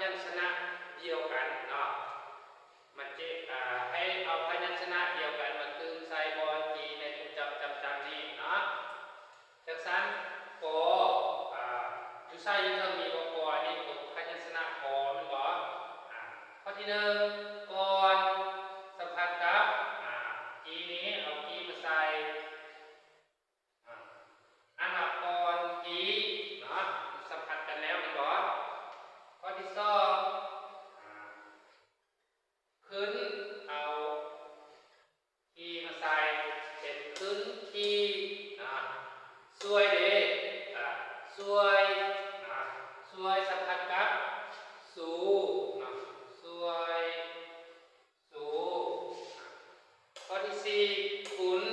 ຍັນຊະນະດຽວກັນເນາະ ມັນຈະ ອາ ໃຫ້ເອົາພະຍັນຊະນະດຽວກັນມາຕື່ມໃສ່ບ່ອນທີ່ແມ່ຄູຈັບຈັບຈັບນີ້ເນາະ. ຈັ່ງຊັ້ນ ກ ອາ ຢູ່ໃສຢູ່ເທິງນີ້ບໍ່ ກ ອັນນີ້ຕົວພະຍັນຊະນະ ກ ແມ່ນບໍ່? ອາ ຂໍ້ທີໜຶ່ງ ກ່ອນ ສຳຜັດກັບ ອາ ກີນີ້ ເອົາກີມາໃສ່ ອາ ອ່ານວ່າກ່ອນກີເນາະ ສຳຜັດກັນແລ້ວແມ່ນບໍ່? ຂໍ້ທີສອງ ອາ ຂຶ້ນ ເອົາ ຂີ່ມາໃສ່ເປັນຂຶ້ນຂີ່ນະ. ຊ່ວຍເດ້ ອາ ຊ່ວຍນະ ຊ່ວຍສຳຜັດກັບ ຊູນະ ຊ່ວຍ ຊູ. ຂໍ້ທີສີ່ ຄຸນ